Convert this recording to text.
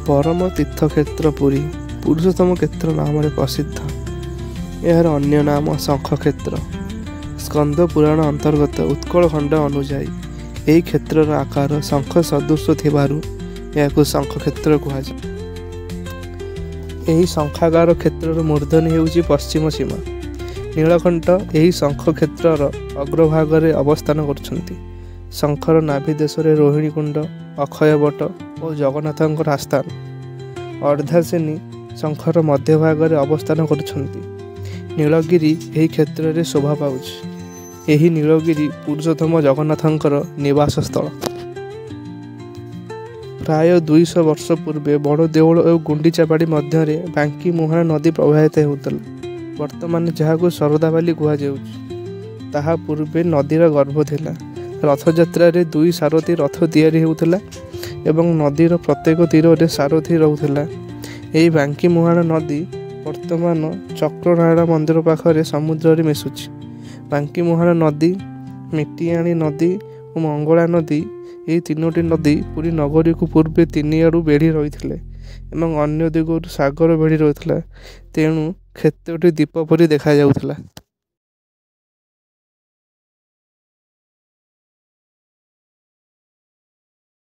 ପରମ ତୀର୍ଥକ୍ଷେତ୍ର ପୁରୀ ପୁରୁଷୋତ୍ତମ କ୍ଷେତ୍ର ନାମରେ ପ୍ରସିଦ୍ଧ। ଏହାର ଅନ୍ୟ ନାମ ଶଙ୍ଖକ୍ଷେତ୍ର। ସ୍କନ୍ଦ ପୁରାଣ ଅନ୍ତର୍ଗତ ଉତ୍କଳ ଖଣ୍ଡ ଅନୁଯାୟୀ ଏହି କ୍ଷେତ୍ରର ଆକାର ଶଙ୍ଖ ସଦୃଶ ଥିବାରୁ ଏହାକୁ ଶଙ୍ଖକ୍ଷେତ୍ର କୁହାଯାଏ। ଏହି ଶଙ୍ଖାକାର କ୍ଷେତ୍ରର ମୂର୍ଦ୍ଧନୀ ହେଉଛି ପଶ୍ଚିମ ସୀମା। ନୀଳକଣ୍ଠ ଏହି ଶଙ୍ଖକ୍ଷେତ୍ରର ଅଗ୍ରଭାଗରେ ଅବସ୍ଥାନ କରୁଛନ୍ତି। ଶଙ୍ଖର ନାଭି ଦେଶରେ ରୋହିଣୀ କୁଣ୍ଡ, ଅକ୍ଷୟ ବଟ ଓ ଜଗନ୍ନାଥଙ୍କର ଆସ୍ଥାନ। ଅର୍ଦ୍ଧାସିନୀ ଶଙ୍ଖର ମଧ୍ୟଭାଗରେ ଅବସ୍ଥାନ କରୁଛନ୍ତି। ନୀଳଗିରି ଏହି କ୍ଷେତ୍ରରେ ଶୋଭା ପାଉଛି। ଏହି ନୀଳଗିରି ପୁରୁଷୋତ୍ତମ ଜଗନ୍ନାଥଙ୍କର ନିବାସ ସ୍ଥଳ। ପ୍ରାୟ 200 ବର୍ଷ ପୂର୍ବେ ବଡ଼ ଦେଉଳ ଓ ଗୁଣ୍ଡିଚାବାଡ଼ି ମଧ୍ୟରେ ବାଙ୍କି ମୁହାଣ ନଦୀ ପ୍ରବାହିତ ହେଉଥିଲା। ବର୍ତ୍ତମାନ ଯାହାକୁ ଶରଧାବାଲି କୁହାଯାଉଛି, ତାହା ପୂର୍ବେ ନଦୀର ଗର୍ଭ ଥିଲା। ରଥଯାତ୍ରାରେ ଦୁଇ ସାରଥୀ ରଥ ତିଆରି ହେଉଥିଲା ଏବଂ ନଦୀର ପ୍ରତ୍ୟେକ ତୀରରେ ସାରଥୀ ରହୁଥିଲା। ଏହି ବାଙ୍କି ମୁହାଣ ନଦୀ ବର୍ତ୍ତମାନ ଚକ୍ରନାରାୟଣ ମନ୍ଦିର ପାଖରେ ସମୁଦ୍ରରେ ମିଶୁଛି। ବାଙ୍କି ମୁହାଣ ନଦୀ, ମିଟିଆଣି ନଦୀ ଓ ମଙ୍ଗଳା ନଦୀ ଏହି ତିନୋଟି ନଦୀ ପୁରୀ ନଗରୀକୁ ପୂର୍ବେ ତିନିଆଡ଼ୁ ବେଢ଼ି ରହିଥିଲେ ଏବଂ ଅନ୍ୟ ଦିଗରୁ ସାଗର ବେଢ଼ି ରହିଥିଲା। ତେଣୁ କ୍ଷେତ୍ରଟି ଦ୍ୱୀପ ପରି ଦେଖାଯାଉଥିଲା।